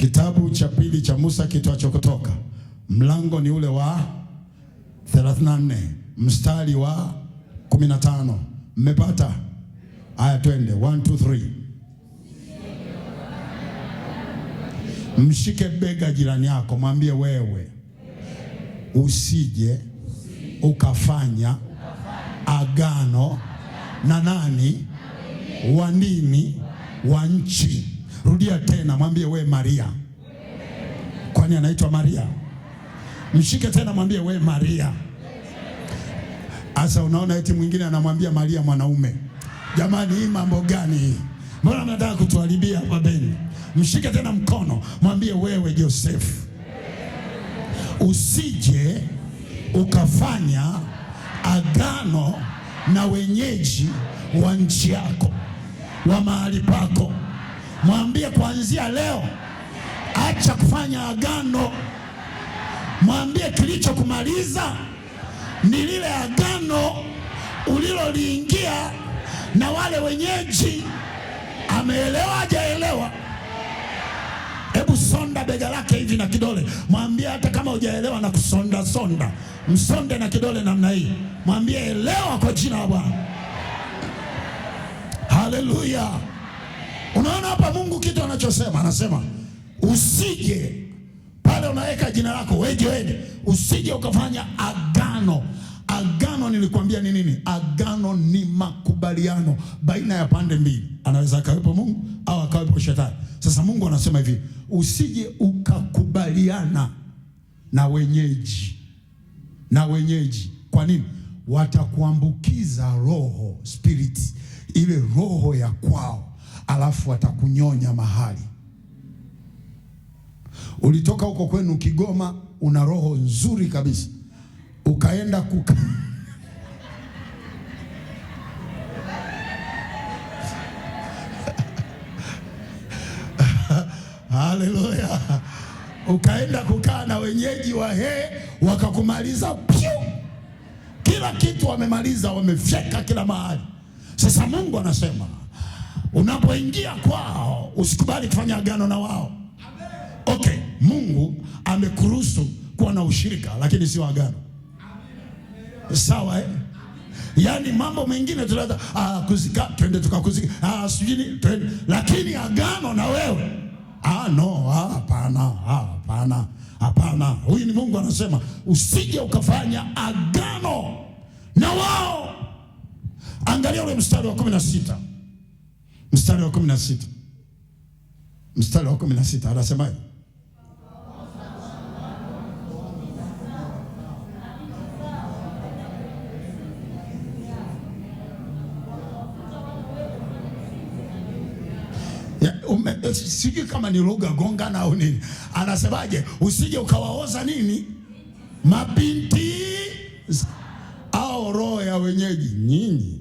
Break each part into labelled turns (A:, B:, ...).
A: Kitabu cha pili cha Musa kitwacho Kutoka, mlango ni ule wa 34 mstari wa 15. Mmepata? Haya, twende 1 2 3. Mshike bega jirani yako, mwambie wewe usije ukafanya agano na nani wa nini wa nchi. Rudia tena, mwambie we Maria. Kwani anaitwa Maria? Mshike tena, mwambie we Maria. Asa unaona eti mwingine anamwambia Maria mwanaume. Jamani, hii mambo gani hii? Mbona mnataka kutuharibia hapa Beni? Mshike tena mkono, mwambie wewe Joseph, usije ukafanya agano na wenyeji wa nchi yako, wa mahali pako. Mwambie kuanzia leo, acha kufanya agano. Mwambie kilichokumaliza ni lile agano uliloliingia na wale wenyeji. Ameelewa hajaelewa? Hebu sonda bega lake hivi na kidole, mwambie hata kama hujaelewa na kusonda sonda, msonde na kidole namna hii, mwambie elewa kwa jina la Bwana. Haleluya! Unaona hapa Mungu kitu anachosema, anasema usije pale unaweka jina lako weje weje, usije ukafanya agano. Agano nilikwambia ni nini? Agano ni makubaliano baina ya pande mbili, anaweza akawepo Mungu au akawepo Shetani. Sasa Mungu anasema hivi, usije ukakubaliana na wenyeji, na wenyeji. Kwa nini? Watakuambukiza roho, spirit, ile roho ya kwao, alafu watakunyonya mahali. Ulitoka huko kwenu Kigoma, una roho nzuri kabisa, ukaenda kuka Haleluya! Ukaenda kukaa na wenyeji wa he, wakakumaliza pyu, kila kitu wamemaliza, wamefyeka kila mahali. Sasa Mungu anasema unapoingia kwao usikubali kufanya agano na wao. Okay, Mungu amekuruhusu kuwa na ushirika lakini sio agano. Sawa eh? Yaani mambo mengine tunaweza kuzika, twende tukakuzika, sijui twende, lakini agano na wewe no, hapana, hapana, hapana. Huyu ni Mungu anasema usije ukafanya agano na wao. Angalia ule mstari wa 16, mstari wa 16, mstari wa 16 anasemaje? Sijui kama ni lugha gongana au nini. Anasemaje? Usije ukawaoza nini mabinti au roho ya wenyeji nyinyi.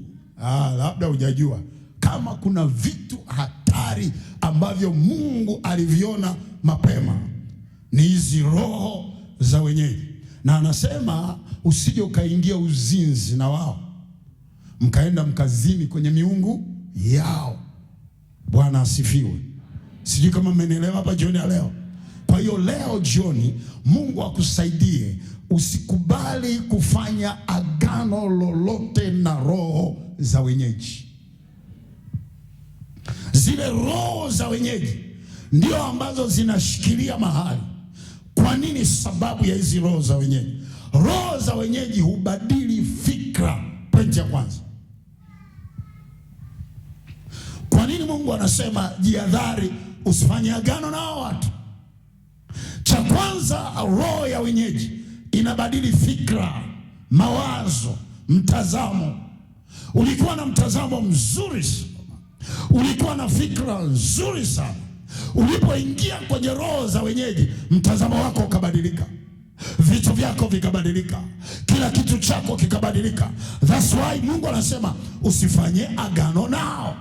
A: Labda hujajua kama kuna vitu hatari ambavyo Mungu aliviona mapema ni hizi roho za wenyeji, na anasema usije ukaingia uzinzi na wao mkaenda mkazini kwenye miungu yao. Bwana asifiwe. Sijui kama mmenielewa hapa jioni ya leo. Kwa hiyo leo jioni, Mungu akusaidie usikubali kufanya agano lolote na roho za wenyeji. Zile roho za wenyeji ndio ambazo zinashikilia mahali. Kwa nini? Sababu ya hizi roho za wenyeji, roho za wenyeji hubadili fikra. Pointi ya kwanza. Kwa nini Mungu anasema jihadhari usifanye agano na hao watu? Cha kwanza, roho ya wenyeji inabadili fikra, mawazo, mtazamo. Ulikuwa na mtazamo mzuri sana, ulikuwa na fikra nzuri sana. Ulipoingia kwenye roho za wenyeji, mtazamo wako ukabadilika, vitu vyako vikabadilika, kila kitu chako kikabadilika. That's why Mungu anasema usifanye agano nao.